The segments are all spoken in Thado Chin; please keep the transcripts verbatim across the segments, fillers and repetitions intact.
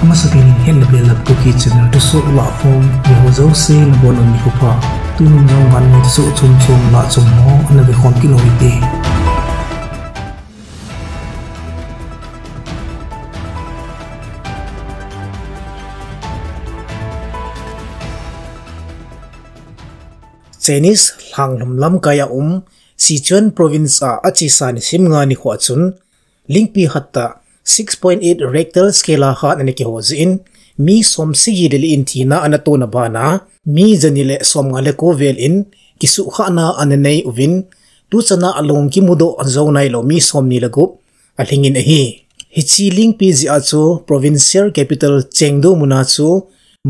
Masapen in Hetna Belap Kuki channel thusoh lahkhom, mi ho jouse nabonun nikho pha. Tunin jong vannoi thusoh chomchom lah chom ho ana vekhom kit u hite. Chinese lhanglhum lamkai a um Sichuan province a achesa nisim nga nikho a chun lingpi hattah six point eight Richter scale a hat ana kiho jeh in mi somsagi le li in thina ana tona bana mi jani le somnga le ko vel in kisuhkhahna ana nei uvin, tuchana alung kimudoh jou nailou mi somni le gup alhingin ahi. Hiche lingpi jeh a chu provincial capital Chengdu muna chu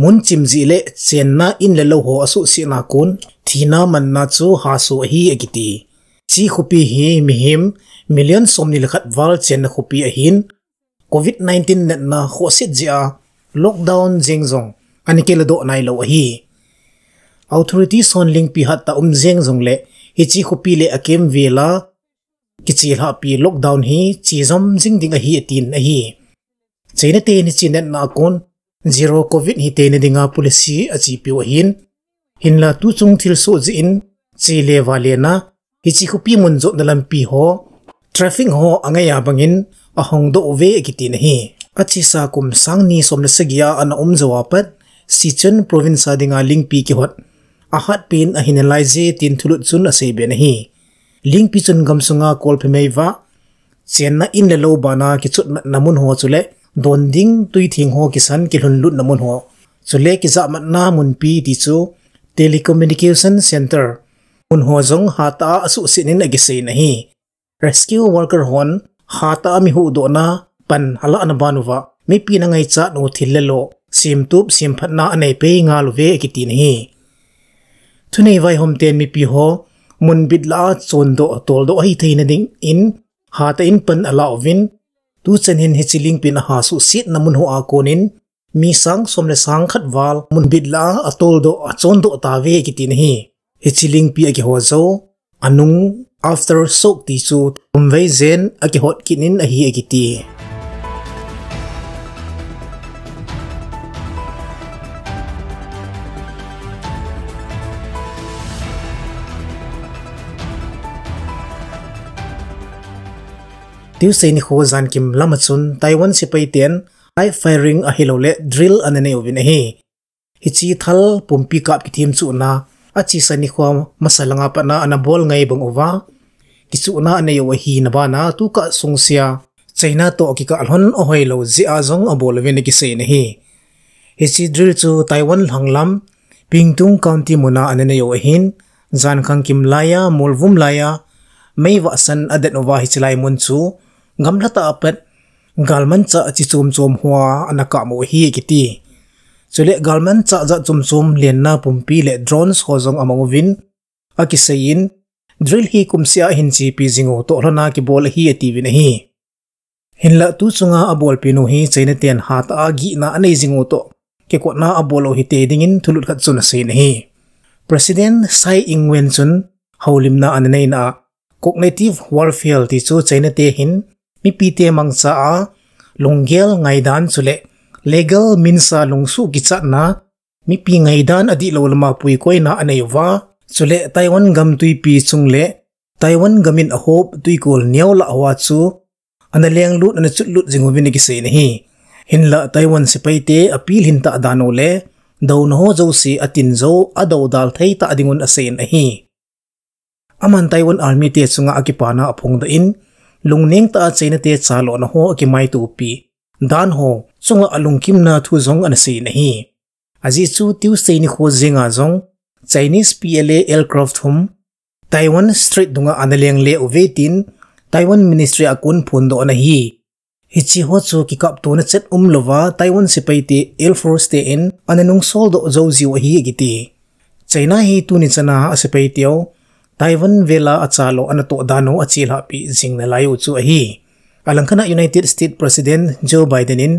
mun chim jeh le chenna in le lou ho asuhsetna kon thina manna chu haso ahi akiti. Hiche khopi hi mihem million somni le khat val chenna khopi ahin, covid nineteen natna khohset jeh a lockdown jeng jong ana kiladoh nailou ahi. Authorities hon lingpi hattah um jeng jongle hiche khopi le akimvel a kichelhahpi lockdown hi chejom jing ding ahi atin ahi. China ten hiche natna a kon zero covid hite na dinga policy achepiu ahin, hinla tuchung thilsoh jeh in chele valena hiche khopi mun jotna lampi ho traffic ho angai a bangin ahongdoh uve akitin ahi. Achesa kum sang ni som le sagi a ana um jou a pat Sichuan province a dinga lingpi kihot ahatpen ahi nalaije tin thulut chun aseiben ahi. Lingpi chun gamsunga kolphe meivah chenna in le lou bana kichotmatna mun ho chule don ding tuitheng ho kisan kilhunlutna mun ho chule kijahmatna munpi ti chu telecommunication center mun ho jong hatah a asuhset in akiseiyin ahi. Rescue worker hon hatah a mi huhdohna pan alahna banuva mipi na ngaichat u thil le lo semtup semphatna anei pei ngal uve akitin ahi. Thunei vaihom ten mipi ho munbit lah a chondoh toldoh ahi theina dingin hatah in pan ala uvin, tuchan hin hiche lingpin ahasuhsetna mun ho a konin mi sang som le sang khat val munbit lah a atoldoh achondoh tauve akitin ahi. Hiche lingpi akiho jou anung aftershock ti chu thumvei jen akihot kit in ahi akiti. Tuesday nikho jankim lama chun Taiwan sepai ten live firing ahilouleh drill ana nei uvin ahi. Hiche thal pumpi kap kithemchuhna achesa nikho masa langa patna ana bol ngai bang uva kichuhna anei u ahina bana tukah sungse a China toh kikah lhon ahoilou jeh a jong abol uvin akiseiyin ahi. Hiche drill chu Taiwan lhanglam Pingtung County muna ana nei u ahin, jankhang kim laiya, molvum laiya, meivahsan adet uva hiche lai mun chu gamla tah a pat galmanchah chi chom chom hoa ana kap u ahi akiti. Chule galmanchah jat chom chom lenna pumpi le drones ho jong amang uvin akiseiyin, drill hi kumsea ahin chepi jing u toh lhona kibol ahi atiuvin ahi. Hinlah tuchunga abolpenu hi China ten hatah a gihna anei jing u toh kikotna abol u hite dingin thulut khat chun aseiyin ahi. President Tsai Ing-wen chun houlimna ana neina a cognitive warfare ti chu China te hin mipite mangcha a lunggel ngaidan chule legal means a lungsuh kichatna, mipi ngaidan adihlou lama puikoina anei uva, chule Taiwan gam twipi chung le Taiwan gamin ahop twikol neo lah hoa chu ana lenglut ana chutlut jing uvin akiseiyin ahi. Hinlah Taiwan sepaite apilhin tah dan u le douna ho jouse atin jou adoudal thei tah dingun aseiyin ahi. Aman Taiwan Army te chunga akipana aphongdoh in, lungneng tah a China te chalona ho akimaitopi dan ho chunga alungkimna thu jong ana seiyin ahi. Ajeh chu Tuesday nikho jenga jong Chinese P L A aircraft hum Taiwan Strait dunga ana lengle uve tin Taiwan Ministry a kon phondoh ana hi. Hiche ho chu kikaptona chet umlouva Taiwan sepaite Air Force ten ana nungsoldoh jou jiu ahi akiti. China hi tuni chana asepaiteu Taiwan vela achalo ana toh dan u achelhahpi jing nalai u chu ahi. Alangkhat a United States President Joe Biden in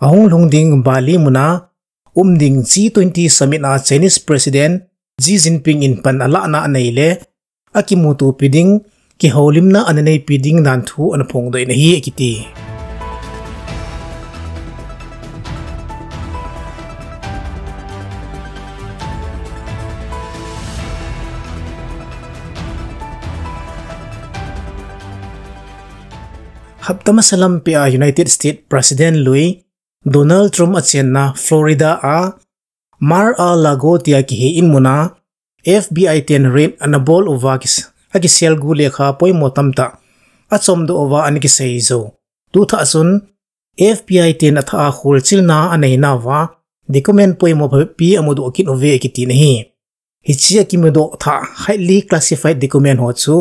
ahung lhung ding Bali muna um ding G twenty summit a Chinese President Xi Jinping in pan alahna anei le akimutopi ding, kihoulimna ana neipi ding dan thu ana phongdoh in ahi akiti. Hapta masa lampi a United States President lui Donald Trump achenna Florida a Mar-a-Lago tia kihe in muna F B I ten raid ana bol uva kis-, akiselgu lekha poimo tamtah achomdoh uva ana kisei jou. Tuthah chun F B I ten athah a kholchilna anei nauva document poimo phapi amudoh kit uve akiti ahi. Hiche akimudoh thah highly classified document ho chu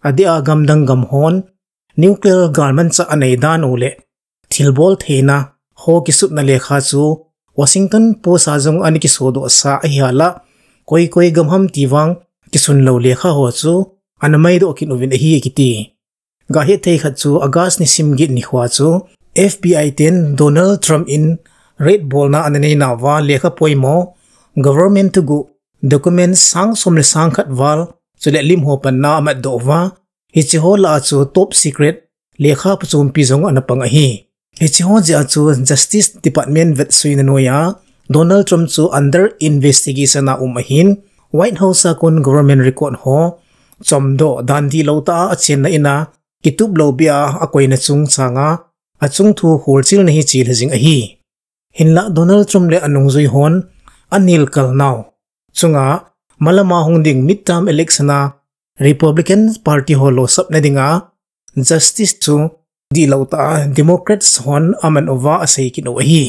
adeh a gamdang gam hon nuclear galmanchah anei dan u le thilbol theina ho kisutna lekha chu Washington Post a jong ana kisodoh sa ahi a, koi koi gam ham ti vang kisun lou lekha ho chu ana maidoh kit uvin ahi akiti. Gahet thei khat chu August ni sim get nikho a chu F B I ten Donald Trump in raid bolna ana nei nauva lekha poimo, government thuguh document sang som le sang khat val, chule lim ho panna amatdoh uva, hiche ho lah a chu top secret lekha pachompi jong ana pang ahi. Hiche ho jeh a chu Justice Department vetsuina noiya Donald Trump chu under investigation a um ahin, White House a kon government record ho chomdoh, dan dihlou tah a achenna in a kitup lou beh a akoina chungchang a achung thu kholchilna hi chilha jing ahi. Hinlah Donald Trump le anungjui hon anelkal nau chunga malama hung ding midterm election a Republican Party ho losapna dinga justice chu dihlou tah a Democrats hon aman uva asei kit u ahi.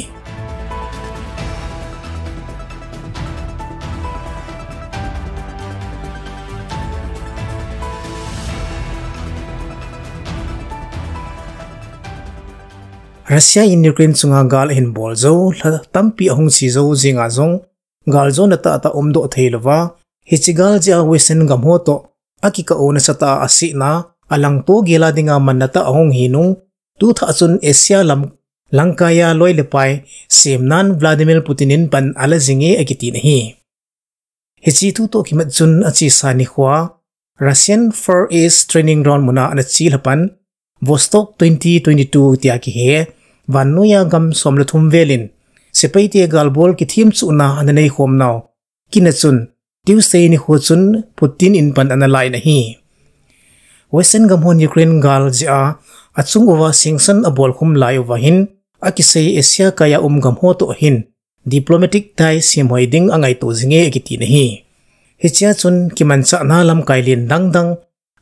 Russia in Ukraine chunga gal ahin bol jou, lha tampi ahung che jou jing a jong, galjona tahtah umdoh thei louva, hiche gal jeh a Western gam ho toh akikah u nasatah a asehna, alangto gel a dinga manna tah ahung hinung, tuthah chun Asia lam langkaiya loi le pai semnan Vladimir Putin in pan ala jinge akiti ahi. Hiche thu toh kimat chun achesa nikho a Russian Far East Training Ground muna ana che lhapan, Vostok twenty twenty-two tia kihe vannoiya gam som le thum vel in sepaite galbol kithemchuhna ana neikhom nau kin a chun Tuesday nikho chun Putin in pan ana la in ahi. Western gam hon Ukraine gal jeh a achung uva sanction abolkhum lai uva hin akisei Asia kaiya um gam ho toh hin diplomatic tie semhoi ding angaito jinge akiti ahi. Hichea chun kimanchahna lamkai len dangdang,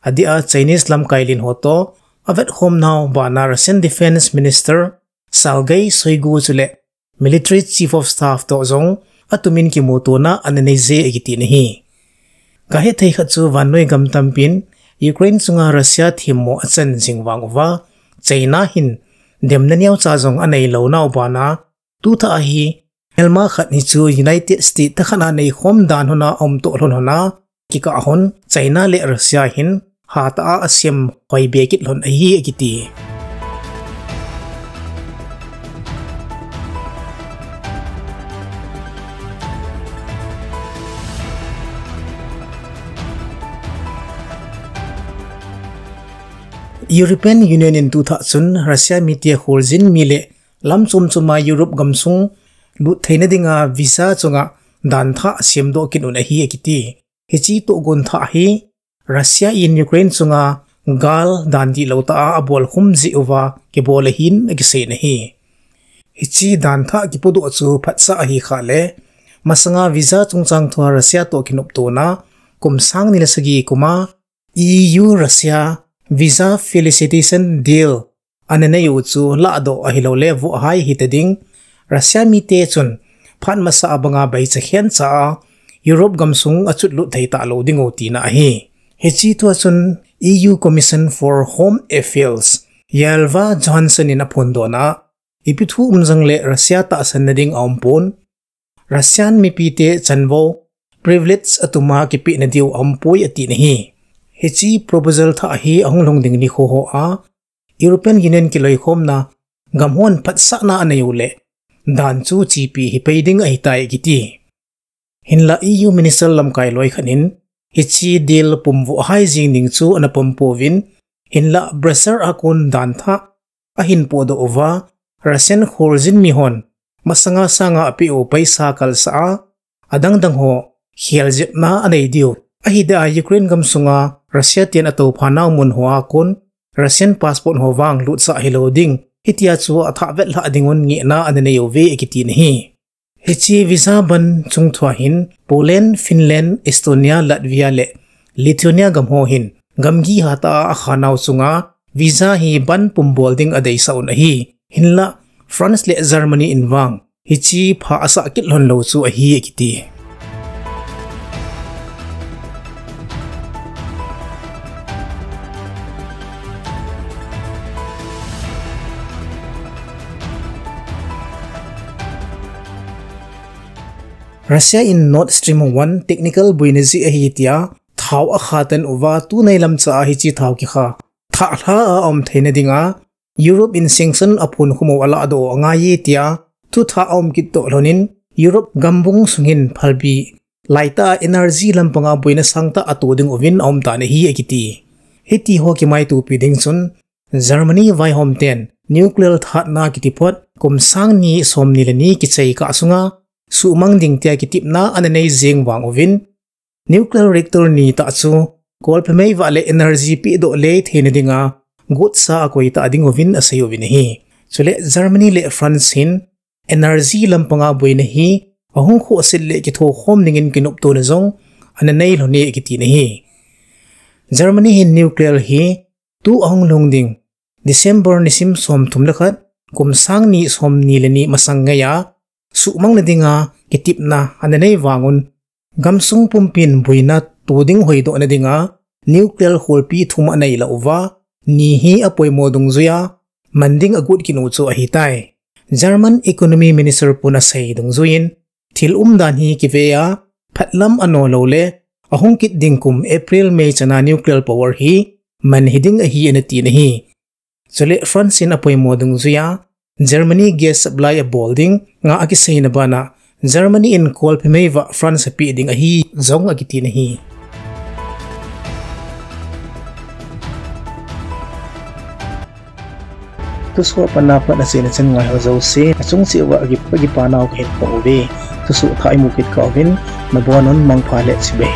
adeh a Chinese lamkai len ho toh avetkhom nau bana Russian Defense Minister Sergei Shoigu chule Military Chief of Staff toh jong atumin kimutona ana neije akiti ahi. Gahet thei khat chu vannoi gam tampin Ukraine chunga Russia themmo achan jing vang uva, China hin demna neocha jong aneilou nau bana, tuthah a hi melma khat hi chu United States thakhat a neikhom dan hon a aumtoh lhon hon a, kikah hon China le Russia hin hatah a asemhoi be kit lhon ahi akiti. European Union in tuthah chun Russia mite kholjin mi le lam chom chom a Europe gamsung lut theina dinga visa chunga danthah asemdoh kit un ahi akiti. Hiche tohgon thah hi Russia in Ukraine chunga gal dan dihlou tah a abolkhum jeh uva kibol ahin akisei ahi. Hiche danthah kipodoh chu phatsah ahi khah le, masanga visa chungchang thua Russia toh kinoptona kum sang ni le sagi kum a E U Russia visa facilitation deal ana nei u chu lahdoh ahilou le vohhai hita ding, Russia mite chun phat masa a banga baicha khencha a Europe gamsung achutlut thei talou ding u tina ahi. Hiche thua chun E U Commission for Home Affairs Ylva Johansson in aphondona, ipi thu um jongle Russia tahsanna ding aumpon, Russian mipite chanvo, privilege atuma kipehna diu aumpoi ati ahi. Hiche proposal thah hi ahung lhung ding nikho hoa European Union kiloikhomna gam hon phatsahna anei u le dan chu chepi hipai ding ahitai akiti. Hinlah E U Minister lamkai loi khat in hiche deal pumvohhai jing ding chu ana pom pouvin, hinlah Brussels a kon danthah ahin podoh uva, Russian kholjin mi hon masanga sanga apeh u paisa kalsah a, adangdang ho kheljepna anei diu, ahideh a Ukraine gamsunga Russia ten atoupha nau mun hoa kon Russian passport ho vang lutsah hilou ding, hitia chu athah vetlhah dingun ngehna ana nei uve akiti ahi. Hiche visa ban chungthua hin Poland, Finland, Estonia, Latvia le Lithuania gam ho hin gamgi hatah a akhanau chunga visa hi ban pumbol ding adeisah un ahi. Hinlah France le Germany in vang hiche pha asah kit lhon lou chu ahi akiti. Russia in Nord Stream one technical boina jeh ahi tia thao akha tan uva, tunei lamcha a hiche thao kikha thah lha a aum theina dinga Europe in sanction aphun khum u alahdoh u angaiye tia thuthah aum kit toh lhonin Europe gambung sung hin phalbi laitah a energy lampanga boina sangtah ato ding uvin aum tan ahi akiti. Hitiho kimaitopi ding chun Germany vaihom ten nuclear thatna kiti phot kum sang ni som ni le ni kichai kah sunga suhmang ding tia kitepna ana nei jeng vang uvin, nuclear reactor ni tah chu kolphe meivah le energy pehdoh lei theina dinga gotsa akoi tah ding uvin asei uvin ahi. Chule Germany le France hin energy lampanga boina hi ahung khohset le kithokhom dingin kinoptona jong ana nei lhone akiti ahi. Germany hin nuclear hi tu ahung lhung ding December nisim somthum le khat, kum sang ni som ni le ni masang ngeiya suhmang na dinga kitepna ana nei vangun, gamsung pumpin boina to ding hoidoh na dinga nuclear kholpi thum anei lah uva, ni hi apoimo dungjuiya man ding agot kit u chu ahitai. German Economy Minister pun asei dungjuiyin, thil umdan hi kivei a, phatlam ano lou le, ahung kit ding kum April May chana nuclear power hi man hiding ahi ana ti ahi. Chule France in apoimo dungjuiya Germany gas supply abol ding nga akiseina bana Germany in kolphe meivah France apeh ding ahi jong akiti ahi. Thusoh a pat na pat achaina chan ngaiho jouse achung cheh uva akipa nau kahin phong uve. Thusoh thah imu kit kah uvin nabonun mangpha le chibai.